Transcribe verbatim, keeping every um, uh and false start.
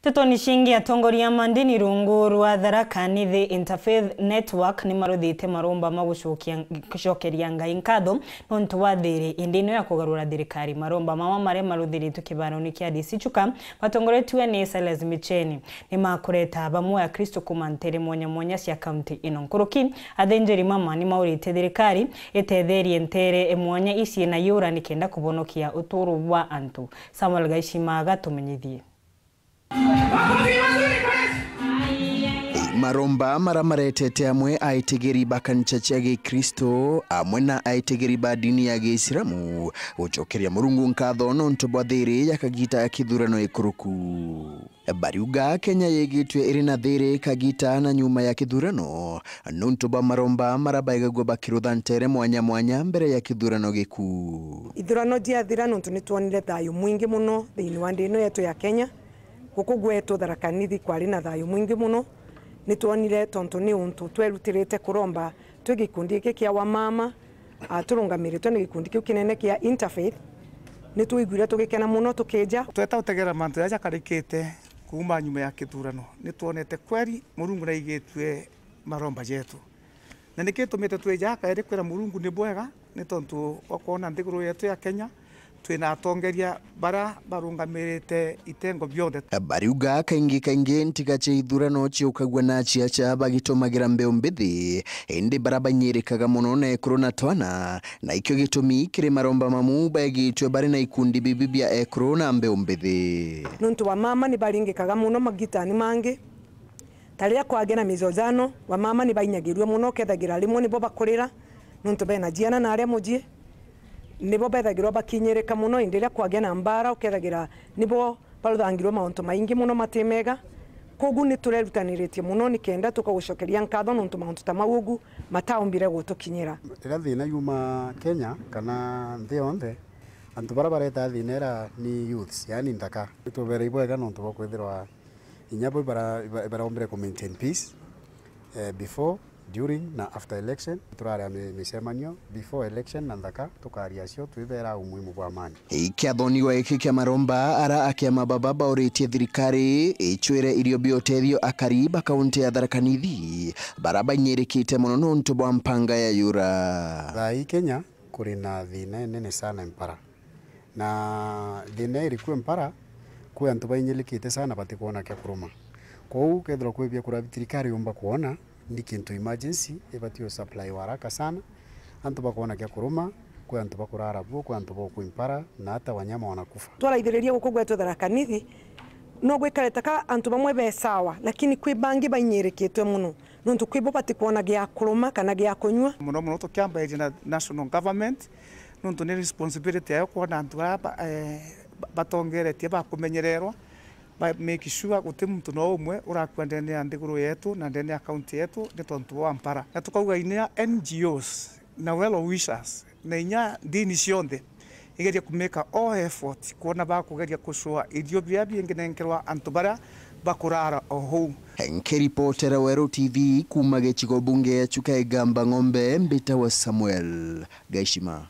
Ntetoni cingi, atongoria ma ndini rungu rwa Tharaka Nithi Interfaith Network ni maruthite maromba ma gucokia, gucokeria Ngai nkatho nontu bwa thiri indi ino ya kugarura thirikari. Maromba mama maria maruthiritwe kibaroni kia D C Chuka matongoretue ni Silas Micheni ni makureta bamwe Akristo kuma ntere mwanya mwanya cia kaunti ino. Nkuruki, athinjiri mama ni maurite thirikari itetherie ntere mwanya ici na yura nikenda kubonokia uturo bwa antu. Samuel Gaishima agatumenyithie. Maromba mara maretete amwe aitigiri ba kanisa cia Gikristo amwe na aitigiri ba dini ya Giisilamu gucokeria Murungu nkatho nontu bwa thiri ya kagita ya kithurano ikuruku. Bariuga Kenya yigitwe iri na thiri kagita na nyuma ya kithurano nontu bwa maromba mara baigagua bakirutha ntere mwanya mwanya mbere ya kithurano giku. Ithurano ciathira nontu nitwonire thayu mwingi muno thiini wa nthi ino yetu ya Kenya. Guku gwetu Tharaka Nithi kwari na thayu mwingi muno. Nitwonire tontu ni untu twerutirite kuromba twi gikundi giki kia wamama, a, turungamiritwe ni gikundi kiu kinene kia Interfaith. Nitwiguire tugikena muno tukija. Tweta gutegera mantu jaja jakarikite kuuma nyuma ya kithurano. Nitwonete kweri Murungu naigitue maromba jetu. Na niki gitumite twija kairi kwira Murungu ni bwega, ni tontu wa kwona nthiguru yetu ya Kenya twina atongeria bara barungamirite itengo bionthe. Bariuga kaingi kaingi ntiga cia ithurano ciukagua na aciaca bagitumagira mbeu mbithi, indi bara banyirikaga muno na ekuru na twana, na ikio gitumi kiri maromba mamu baigitue bari na ikundi bibi bia ekuru na mbeu mbithi. Nontu wamama ni baringikaga muno magitani mangi, ta riria kwagea na mizozano, wamama ni bainyagirua muno, ukethagira rimwe nibo bakurira nontu bena ciana na aria mucii, nibo bethagirwa bakinyirika muno. Indi riria kwagea na mbara, ukethagira nibo baruthangirwa mauntu maingi muno mati mega. Koguo ni turerutaniritie muno nikenda tukagucokeria nkatho nontu mauntu ta mau ugu mataumbire gutukinyira. Riria thina yuma Kenya kana nthi yonthe, antu baria baretaa thina ira ni youths, yaani nthaka. Nitubere ibwega nontu bwa kwithirwa inya bo ibara-, iba-, ibaraombire ku maintain peace, eh, before, during na after election. Turaria mi-, micemanio before election na nthaka, tukaria acio twibera umuhimu bwa amani. Ikiathonigwa giki kia maromba ara a kiama baba bauritie thirikari icwire irio bia utethio akari ba kaunti ya Tharaka Nithi bara banyirikite muno nontu bwa mpanga ya yura. Thaa ii Kenya kuri na thina inene sana mpara. Na thina iri kwi mpara, kwi antu bainyirikite sana batikwona kia kuruma. Kwou kethirwa kwi biakura thirikari yumba kwona, ni kintu emergency, ibati u supply wa haraka sana. Antu bakwona kia kuruma, kwi antu bakurara buo, kwi antu bokwi mpara, na hata wanyama wanakufa. Twaraithiriria guku gwetu Tharaka Nithi, no gwikare ta ka antu bamwe be sawa, lakini kwi bangi bainyirikitwe muno. Nontu kwi bo batikwona gia kuruma kana gia kunyua. Muno muno tukiambairia na national government, nontu ni responsibility yayo kwona antu aya ba-, eh, ba-, batongeretie bakumenyererwa, ba make sure guti muntu no umwe urakua ndene ya nthiguru yetu na ndene ya county yetu ni tontu bwa mpara. Na tukauga inya N G Os na well wishers na inya ndini cionthe igerie ku make all effort kwona bakugeria kucua irio biria binginenkerwa antu baria bakurara o huu. Nkiripotera Weru T V kuuma gicigo bunge ya Chuka Igamba Ng'ombe, mbitawa Samuel Gaishima.